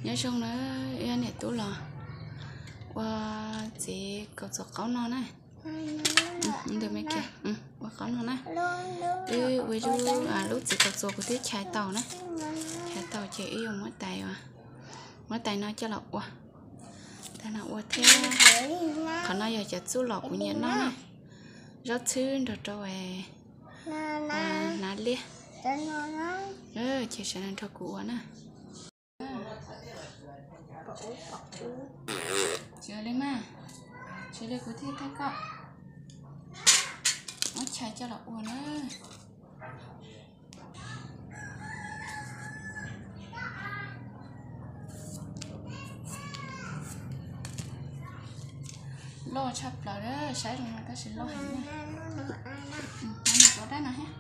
Nyob zoo na, wb niam tub los ua txiv kaus txuas qaub no na. Ua qaub no na. Wb ua lub, lub txiv kaus txuas kuv twb chais tau na. Chais tau ces wb yuav muab tais, muab tais no coj los ua. Tais no ua thiab. Qhov no yog cov txuj lom kuv nyiam noj na. Zaub txhwb nrog rau hnav liab. Ces sawv daws nrog kuv ua na. Tsis li mas, tsis li kuv thiaj thab koj. Muab chais coj los ua na. Loj tshaj plaws, saib zoo no tab sis loj heev na. Tus dab no thiab.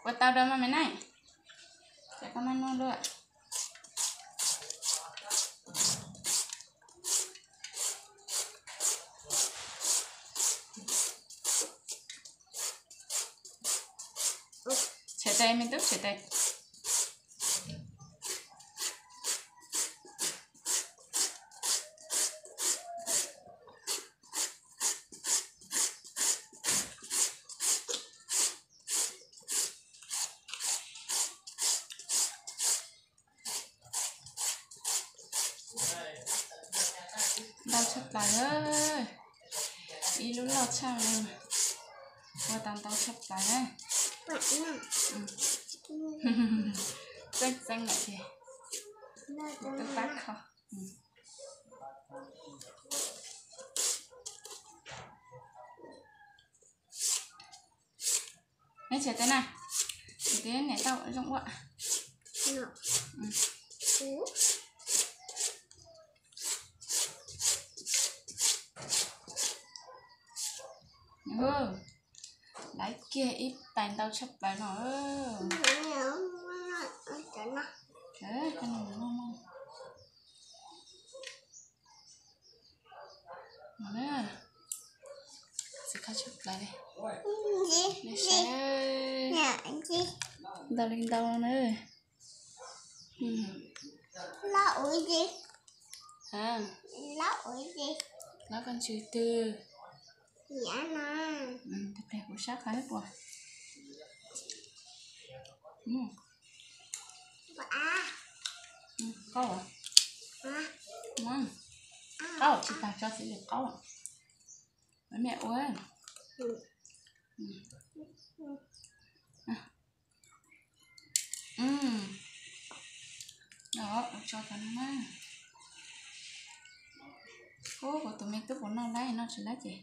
Ua tau rau mas me na. Ces koj maj noj luaj. Tshem tes me tub, tshem tes. Ntau tshaj plaws, ib lub loj tshaj li. Ua tau ntau tshaj plaws na. Txeeb txeeb lawm ces twb pab kho. Neb tshem tes na, tshem tes niam tau zoo ua. Laiv kiag ib tais ntau tshaj plaws no. Txiv qab tshaj plaws li. Ntau li ntau na. Lab koj ntsws twg? Tus pliag kuv sab qhov ib puas. Qaub, qaub tsis tas tso txiv li qaub. Ua niam ua. Ua tso cov no na. Ub, kuv tus me tub puas noj lawm, noj tsis lawm ces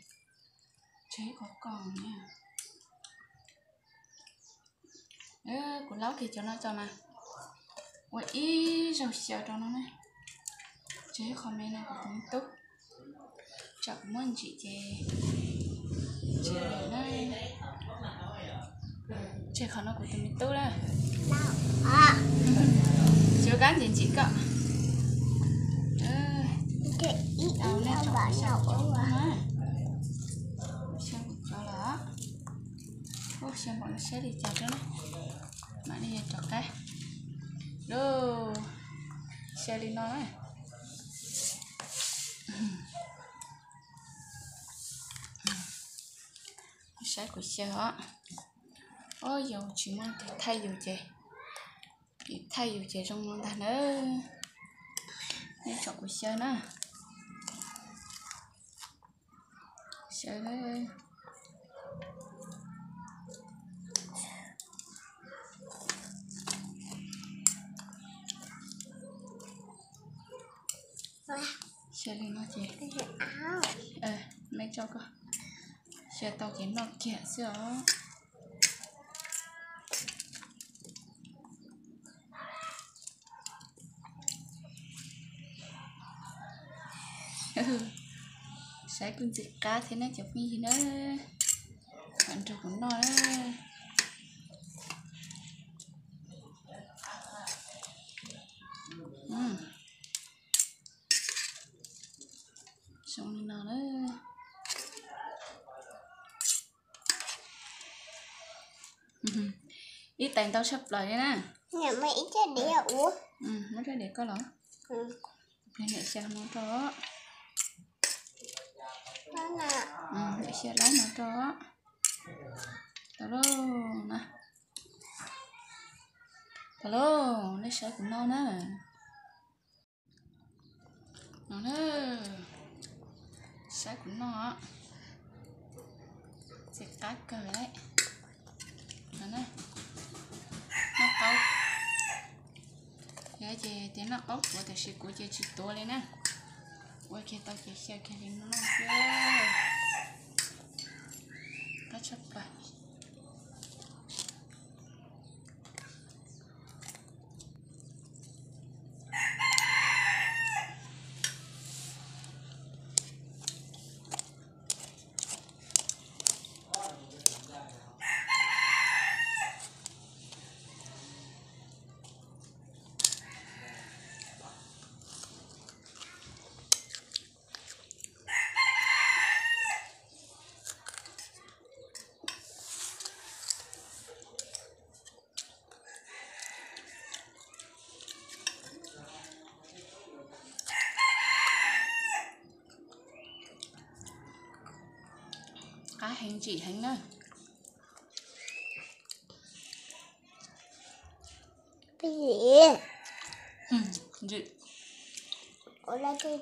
tseg ib qho koj na. Kuv laub kiag cov no tso mas ua ib zaug xyaw rau no na. Tseg ib qho me no kuv tus me tub, tsam kuv muab ntsim ces tseg qhov no kuv tus me tub na. Tsis ua kab ntsim ntsim koj. Xyaw kuv cov lawm, xyaw npaum no saib li cas rau na. Mam li rov qab. Lub, xyaw li no na. Saib kuv xyaw os. Ob, yus tsis muaj tus thaij yus ces, yus thaij yus ces zoo no ntag na. Nej tsom kuv xyaw na. Xyaw. Cia li no ces, me tso koj, xyaw tau ces noj kiag xwb os. Saib kuj ntxim qab thiab ne cov phooj ywg na, nrog kuv noj na. Zoo li no na. Ib tais ntau tshaj plaws li na. Muab rab diav koj los. Niam xyaw no rau. Niam xyaw laib no rau. Tau lauj na. Tau lauj, nej saib kuv noj na. No na, saib kuv noj, ntxim qab kawg li. No na, noj qaub. Yog ces tias noj qaub tuav tiam sis kuv ces tsis tuav li na. Ua kiag tau ces xyaw kiag li no noj xwb. Qab tshaj plaws. Qab heev, ntsim heev na. Muab lawm tsis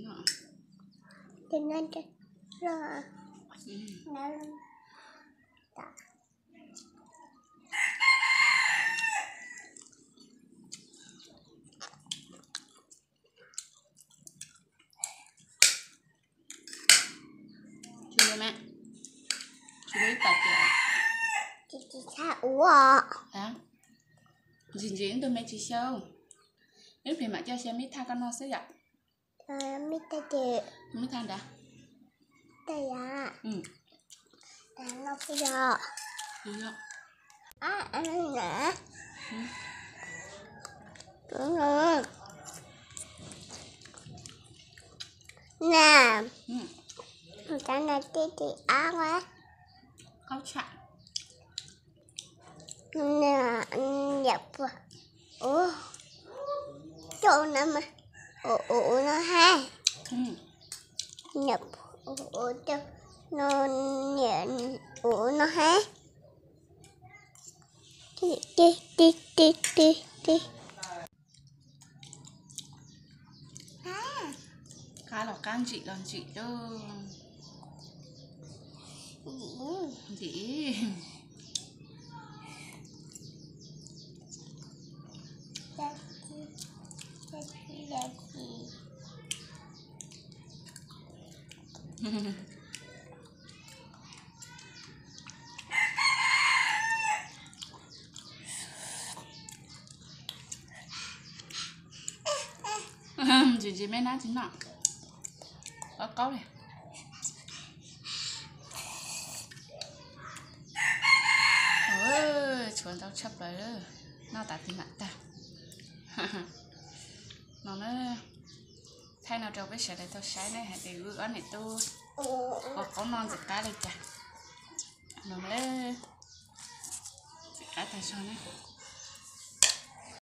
noj. Tsis ua, ntsim ntsim tus me tsis xyaw. Ib pliag mam coj xyaw me thaj koj noj xwb yom. Me thaj nrad. Na, cov no tib tib ab, yam puas ua coj no mas, ua ua no hab, yam puas ua coj no, ua ua no hab, tib tib tib tib tib. Qab los qab, ntsim los ntsim lauj. Ntsim. Ntsim ntsim me nab tsis noj, qaub qaub li. Tau tshaj plaws, noj tas tig mam tag. No na, thaij no rau peb sawv daws tau saib ne hais tias wb ob niam tub ua qaub noj ntxim qab li cas. No na, ntxim qab tag zog ne.